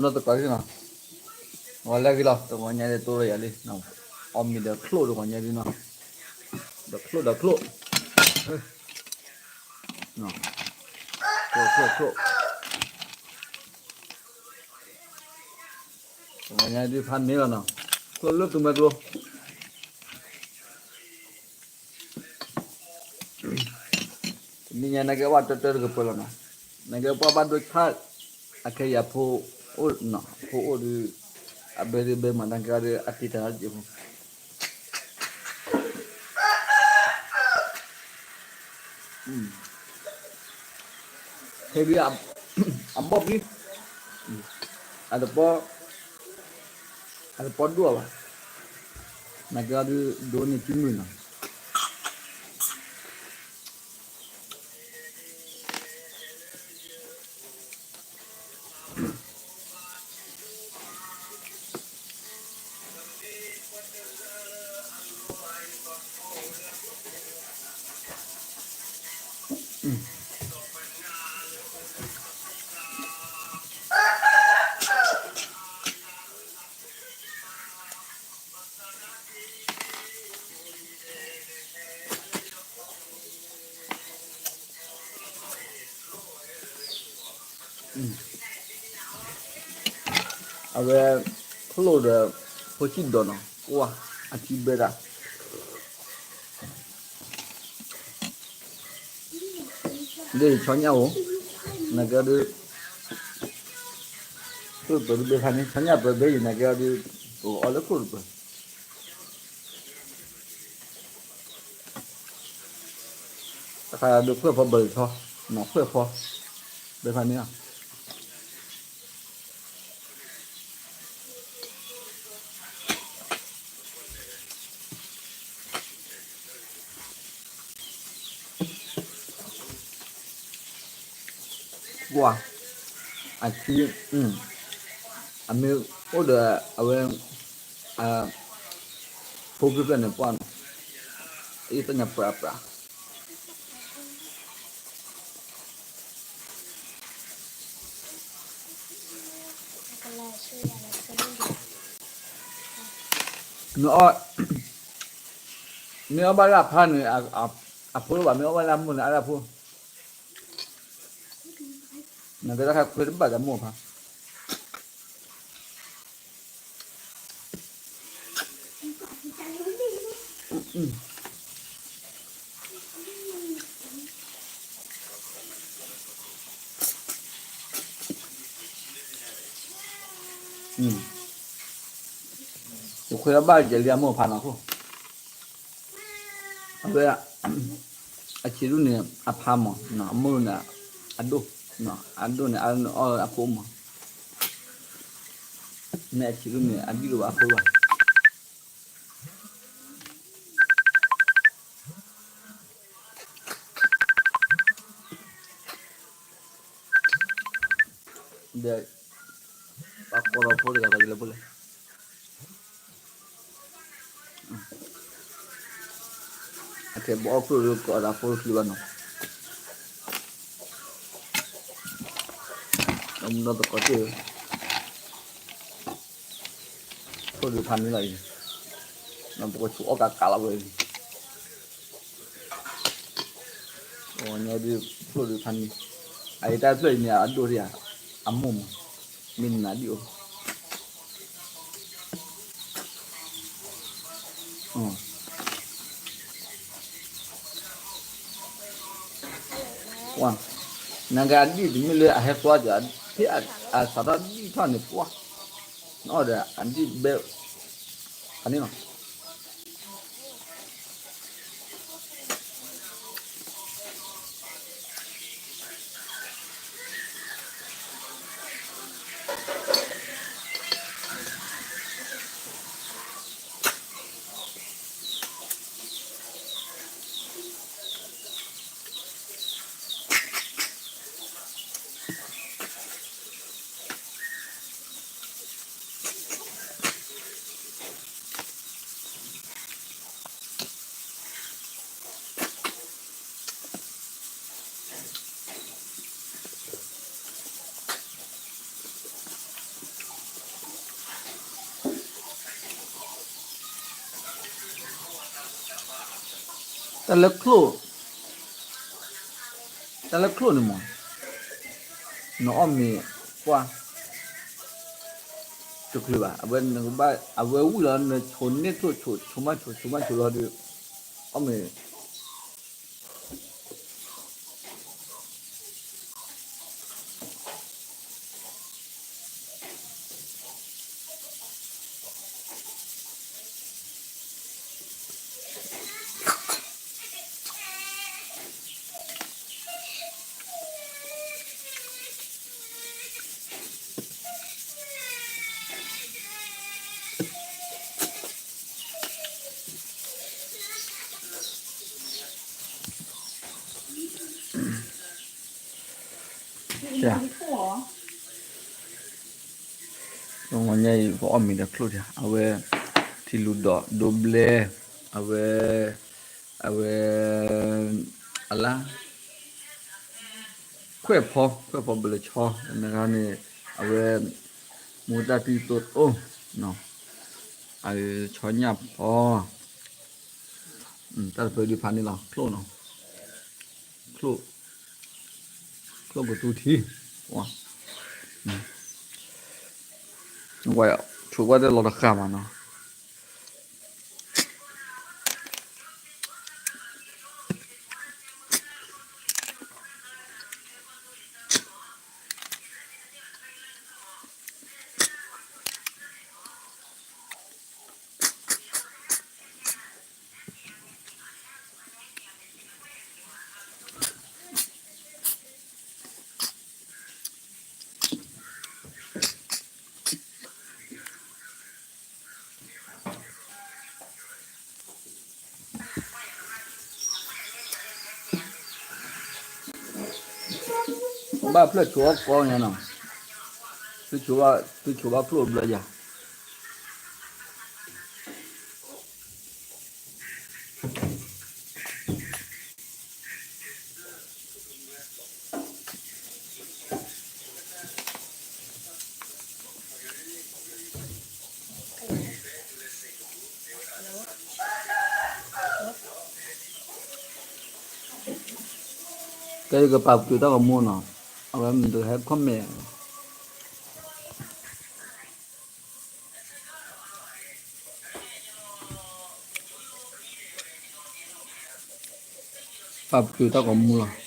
နီၢ်သကိးဂ့ၤနီၤ, ဝဲလဲၣ်ဂ့ၤလီၤ တဂီၤညါဒ်တိၢ်လီၤယၤလံ, အီၣ်မ့ၤဒီးချိၣ်တဂီၤညါဒ်နီၤ, ဒီးချိၣ်ဒီးချိၣ်, ချိၣ်ချိၣ်ချိၣ်, တဂီၤညါဒ်ဖးန့ၢ်လီၤနီၤ, ချိၣ်လၢသူမဲာ်ကျိ တနံၤညါနကဲဝဲတၢ်တၢ်တကပၤလီၤနီၤ, နကဲပှၤဘၣ်ဒိဆၣ်, အခဲအံၤအဖိအိၣ်, အဖိအိၣ်ဒီး, အဘဲဒုးဘဲမၤတၢ်ကဲဒီးအတံၤတၢ်တက့ၢ်ဖိ, ခဲဒုး, အဘီၣ်ပံ, အတပီ, အတပီဒိၣ်ဘၣ်, နကဲဒီးဒိၣ်န့ၢ်ခံမုၢ်နီၤ. အဝဲ, ဖျိၣ်ဒီး, ဖိဆံးဒီးနီၤ ကွၢ်, အထံဘဲဒၣ်, ဒ်ဆီညၣ်ဧိၤ, နကဲဒီး, ဖျိၣ်ပၢၤတဘ့ၣ်ခါန့ၣ် ဆီညၣ်ပၢၤဘ့ၣ်အံၤ နကဲဒီး, ပကအီၣ်လၢခိၣ်တပၢၤ တခါဒုးခွဲၣ်ဖီဘၢၣ်ထီ, နီၢ်ခွဲၣ်ဖီ, ဘဲဖးန့ၣ်လီၤ. ကွၢ်, အထံ, အမ့ၢ်အိၣ်ဒီးအဝဲ, ဖိဖျၢၣ်ဖျၢၣ်န့ၣ်ပှၢ်နီၤ, အံၤသ့ၣ်ညါပြးပြး မ့ၢ်အီၣ်ဘၣ်လၢအဖါန့ၣ်, အဖိလၢဘၣ်မ့ၢ်အီၣ်ဘၣ်လၢအမိၢ်န့ၣ် အဒၣ်ဖိ, နကဲတၢ်ခါခွဲတဘၣ်ဒီးမိၢ်ဖါ ယခွဲးလၢဘၣ်ယဲလံအမိၢ်ဖါနီၤခိၣ်, အဝဲ, အဆံးဒူၣ်န့ၣ် အဖါမး, အမိၢ်န့ၣ်, အဒိၣ်, အဒိၣ်န့ၣ် အအီၣ်အဖိမး, မ့ၢ်အဆံးဒူၣ်န့ၣ် အဒံၣ်တအိၣ်ဘၣ်အဖိဘၣ် ဒီး, ပှၤကိးဒီးဖိတဂၤဒီးယလၢဖိလဲၣ်, အခဲဘီအီၣ်ကျိၣ်ဒီးကိးဒီးဖိတချံဘၣ်နီၤ, ဒီးမုၢ်ဒီသကိးတ့ၢ် ဖိဒုးဖးန့ၢ်လီၤအံၤ, ပကဆူအီၣ်ကးကးလီၤဝဲအံၤ, ညါဒုးဖိဒုးဖးန့ၢ်, အအံၤတၢ်ဖျၢၣ်အံၤန့ၣ် အဒိၣ်ဒံးဧါ, အမိၢ်မး, မ့ၢ်နနၤဒံၣ်အိၣ် နကဲအဒံၣ်တမ့ၢ်လၢအဟဲကွၢ်ဒီး, ဖဲအစးထီၣ်ဒံၣ်ထီၣ်န့ၣ်ပှၢ်, နအီၣ်ဒီးအဒံၣ်ဘဲ, ဖးန့ၢ်လီၤ. တၢ်လၢချိၣ်, တၢ်လၢချိၣ်န့ၣ်မး, နအီၣ်မ့ၤကွၢ်, တချုးဘၣ်, အဝဲနကဘၣ်, အဝဲဝံၣ်လီၤ နဆိးန့ၢ်ချိၣ်, ဆိး, ဆိးမးဆိး, ဆိးမးဆိးလီၤဒီး, အီၣ်မ့ၤ ညါအံၤ ပအီၣ်မ့ၤဒီးချိၣ်ဒံး, အဝဲ ထံလူၤဒီးဒိဘျဲၣ်, အဝဲ, အဝဲ, အလါ, ခွဲးဖီ, ခွဲးဖီဘၣ်လဲၤဆီ, နဂၤန့ၣ်, အဝဲ, မိၢ်တၢ်တံၤတိတိ, အဆီညၣ်ဖီ, တၢ်တဖၢဒုးဖးန့ၣ်လီၤ, ချိၣ်နီၤ, ချိၣ်, ချိၣ်ကတူထံ, ဝဲ, ဆိးကွၢ်တၢ်လီၤတဃာ်မးနီၤ. ဘၣ်ဖျၢၣ်ဆိးအီၣ်ကီညါနီၤ, သုဆိးဘၣ်ဖျၢၣ်ဘျၢယၤ. ကဲ ယကပာ်ပတုာ်တၢ်ဂီၤမူနီၤ, အဝဲမ့ၢ်တဟဲ comment ပာ်ပတုာ်တၢ်ဂီၤမူလီၤ.